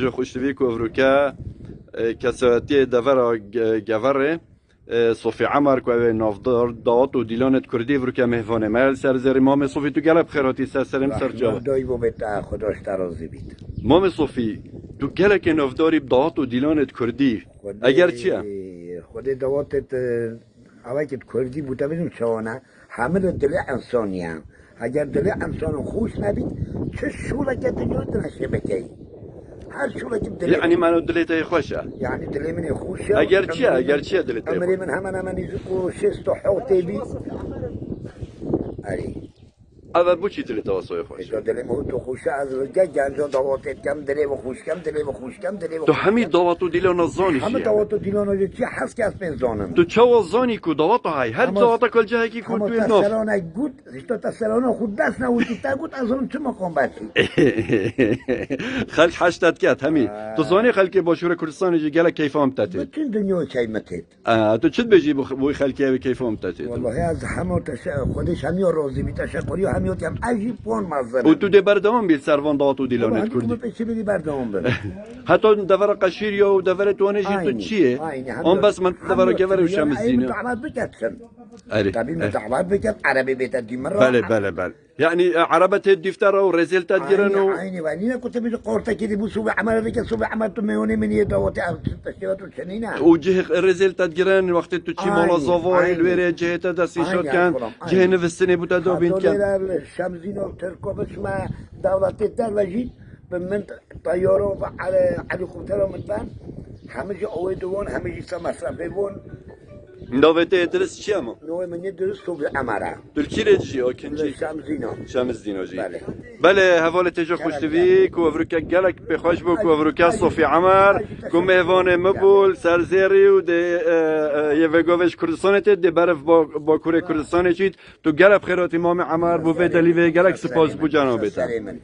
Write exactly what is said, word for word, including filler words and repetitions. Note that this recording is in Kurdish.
Ji xweştivî ku evroke, e, kesayetiyê devera ge-, geverê, e, Sofî Emer ku ew ê navdar dawat û dîlanê kurdî evroke mêvanê me li ser zêrî. Mamê Sofî, tu gelek bi xêr hatî ser serê min, ser çava. Dayî bo bê te, Xweda ji te razî bît. Mamê Sofî, tu gelekê navdarî bi dawat û dîlanê kurdî. Xwedê, Eger çi ye? Xwedê dawatê te, avakê kurdî bû, te bêjim çawa ne? Hemî li dilê însanî ye. Eger dilê însanan xweş nebît, çi şoleke dinya tu neşê bikey. Her şoleke dilê Yanî mano dilê te xweş e? Yanî dilê min ê xweş e. Eger çi ye? Eger çi ye dilê te? Emrê min hemen hemen nêzîk û şêst û hewtê bî. Erê. Ev e, bo çi dilê te wesa xweş e? Êka dilê min tu xweş e, ez vêca gencan dawatê dikem, dilê min xweş kem, dilê min xweş kem, dilê min Tu xweş hemî kem. Dawat û dîlana zanî Hemî jî ye. Dawat û dîlana jî çi hez kes pê zanin. Tu çawa zanî ku dawata hay? Her Ama dawata ku cihekî ku Ama tu yê te nav. Serana got, ji te serana xwe dest ne û tu te got, ez zanim çi maqam betî. Xelk heştet ket hemî. Ha. Tu zanî xelkê Başûrê Kurdistanê jî gelek keyfa em te tê. Bütün dünya çay me têt. Aa, tu çi dibêjî bo, bo xelkê ew keyfa em te tê? Wallahî ez hema teşe-, Xwedê ji hemiya razî bî, teşekkuriya hemiya dikem. Ez jî pon mezin. Û tu dê berdewam bî li ser van dawat û dîlanê Wallahî kurdî? Hemî pêşî bidî berdewam bin. Heta devera Qeşîriya û deverê Tuanê jî tu Aynî, çi yê? Aynî, hemî. An bes min devera Hemî gever û çi ye? Şemizîn Ey, e? Min davet biket çim. Erê, Tabii min erê. Davet biket, erebê bête dî min re. Belê, belê, belê. Yanî, e, erebe tê dîfte re û rêzêl te digirin û Aynî, aynî, ve nîne ku te bêjî qortekê dî bû sobê Emer dike, sobê Emer tu mêwanê min yê dawetê ev tiştê ve tu çinîne. Û cihê rêzêl te digirin, wextê tu çî mala Aynî, zavayê, li wê aynî. Rê cihê te dest Aynî, nîşan dikin, Elkuram, cihê aynî. Nivîstinê bû te dabîn Xato dikin. Lêre Şemzîno Tirko biçme dewletê derve jî bi min teyaro ve ele-, helîkoptero min ben, hemî jî ewê dibûn, hemî jî se mesrefê bûn. Navê te yê dirist çi ye ma? Navê min yê dirist Sobî Emer e. Tu li kî rê dijî, o kincî? Li Şemzîna. Şemzîna jî. Belê. Belê, hevalê te jî xweştivî, ku evroke gelek pê xweş bû, ku evroke Sofî Emer, ku mêvanê min bû, li ser zêrî û dê, e, e, yê vêgovê ji Kurdistanê tê, dê berev Ba-, Bakurê Kurdistanê çît. Tu gelek bi xêr hatî Mamê Emer, bo vê delîvê gelek spas bû cenabê te. Serê min.